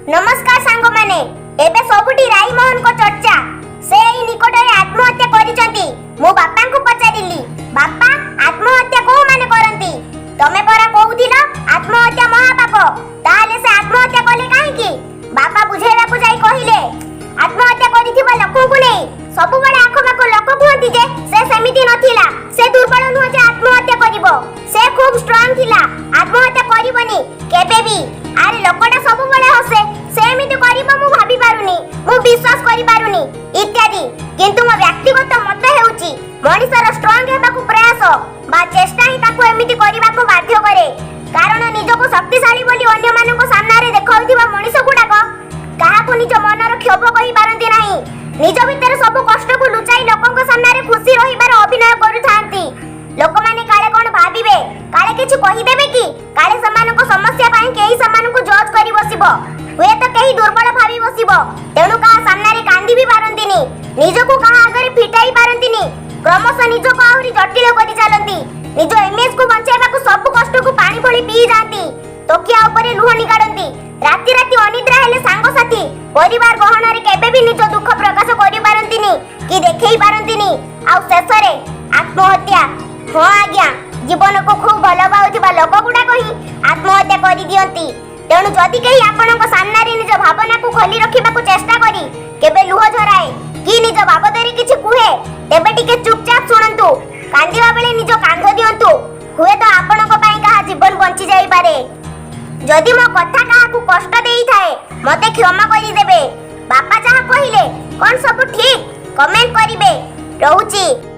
ନମସ୍କାର ସାଙ୍ଗମାନେ, ଏବେ ସବୁଠି ରାଇମୋହନଙ୍କ ଚର୍ଚ୍ଚା। ସେ ଏଇ ନିକଟରେ ଆତ୍ମହତ୍ୟା କରିଛନ୍ତି। ମୁଁ ବାପାଙ୍କୁ ପଚାରିଲି, "ବାପା, ଆତ୍ମହତ୍ୟା କୋଉମାନେ କରନ୍ତି? ତମେ ପରା କହୁଥିଲ ଆତ୍ମହତ୍ୟା ମହାପାପ, ତାହେଲେ ସେ ଆତ୍ମହତ୍ୟା କଲେ କାହିଁକି?" ବାପା ବୁଝେଇବାକୁ ଯାଇ କହିଲେ, ଆତ୍ମହତ୍ୟା କରିଥିବା ଲୋକଙ୍କୁ ନେଇ ସବୁବେଳେ ଆଖପାଖ ଲୋକ କୁହନ୍ତି ଯେ ସେ ସେମିତି ନଥିଲା, ସେ ଦୁର୍ବଳ ନୁହଁ ଯେ ଆତ୍ମହତ୍ୟା କରିବ, ସେ ଖୁବ୍ ଷ୍ଟ୍ରଙ୍ଗ ଥିଲା, ଆତ୍ମହତ୍ୟା କରିବନି କେବେ ବି। ଆରେ, ଲୋକଟା ସବୁବେଳେ ହସେ, ସେ ଏମିତି କରିବ ମୁଁ ଭାବି ପାରୁନି, ମୁଁ ବିଶ୍ୱାସ କରିପାରୁନି, ଇତ୍ୟାଦି। କିନ୍ତୁ ମୋ ବ୍ୟକ୍ତିଗତ ମତ ହେଉଛି, ମଣିଷର ଷ୍ଟ୍ରଙ୍ଗ ହେବାକୁ ପ୍ରୟାସ ବା ଚେଷ୍ଟା ହିଁ ତାକୁ ଏମିତି କରିବାକୁ ବାଧ୍ୟ କରେ। କାରଣ ନିଜକୁ ଶକ୍ତିଶାଳୀ ବୋଲି ଅନ୍ୟମାନଙ୍କ ସାମ୍ନାରେ ଦେଖାଉଥିବା ମଣିଷ ଗୁଡାକ କାହାକୁ ନିଜ ମନର କ୍ଷୋଭ କହିପାରନ୍ତି ନାହିଁ। ନିଜ ଭିତରେ ସବୁ କଷ୍ଟକୁ ଲୁଚାଇ ଲୋକଙ୍କ ସାମ୍ନାରେ ଖୁସି ରହିବାର ଅଭିନୟ କରୁଥାନ୍ତି। ଲୋକମାନେ କାଳେ କଣ ଭାବିବେ, କାଳେ କିଛି କହିଦେବେ କି, କାଳେ ସେମାନଙ୍କ ସମସ୍ୟା ପାଇଁ କେହି ସେମାନଙ୍କୁ ଜଜ୍ କରି ବସିବ, ହୁଏତ କେହି ଦୁର୍ବଳ ଭାବି ବସିବ। ତେଣୁ କାହା ସାମ୍ନାରେ କାନ୍ଦି ବି ପାରନ୍ତିନି, ନିଜକୁ କାହା ଆଗରେ ଫିଟାଇ ପାରନ୍ତିନି। କ୍ରମଶଃ ନିଜକୁ ଆହୁରି ଜଟିଳ କରି ଚାଲନ୍ତି। ନିଜ ଇମେଜକୁ ବଞ୍ଚାଇବାକୁ ସବୁ କଷ୍ଟକୁ ପାଣି ଭଳି ପିଇ ଯାଆନ୍ତି, ତକିଆ ଉପରେ ଲୁହ ନିଗାଡନ୍ତି। ରାତି ରାତି ଅନିଦ୍ରା ହେଲେ ସାଙ୍ଗସାଥି, ପରିବାର ଗହଣରେ କେବେ ବି ନିଜ ଦୁଃଖ ପ୍ରକାଶ କରିପାରନ୍ତିନି କି ଦେଖେଇ ପାରନ୍ତିନି। ଆଉ ଶେଷରେ ଆତ୍ମହତ୍ୟା। ହଁ ଆଜ୍ଞା, ଜୀବନକୁ ଖୁବ୍ ଭଲ ପାଉଥିବା ଲୋକ ଗୁଡାକ ହିଁ ଆତ୍ମହତ୍ୟା କରିଦିଅନ୍ତି। ତେଣୁ ଯଦି କେହି ଆପଣଙ୍କ ସାମ୍ନାରେ ନିଜ ଭାବନାକୁ ଖୋଲି ରଖିବାକୁ ଚେଷ୍ଟା କରି କେବେ ଲୁହ ଝରାଏ କି ନିଜ ବାବଦରେ କିଛି କୁହେ, ତେବେ ଟିକେ ଚୁପଚାପ ଶୁଣନ୍ତୁ। କାନ୍ଦିବା ବେଳେ ନିଜ କାନ୍ଧ ଦିଅନ୍ତୁ। ହୁଏତ ଆପଣଙ୍କ ପାଇଁ କାହା ଜୀବନ ବଞ୍ଚି ଯାଇପାରେ। ଯଦି ମୋ କଥା କାହାକୁ କଷ୍ଟ ଦେଇଥାଏ, ମତେ କ୍ଷମା କରିଦେବେ। ବାପା ଯାହା କହିଲେ କଣ ସବୁ ଠିକ? କମେଣ୍ଟ କରିବେ। ରହୁଛି।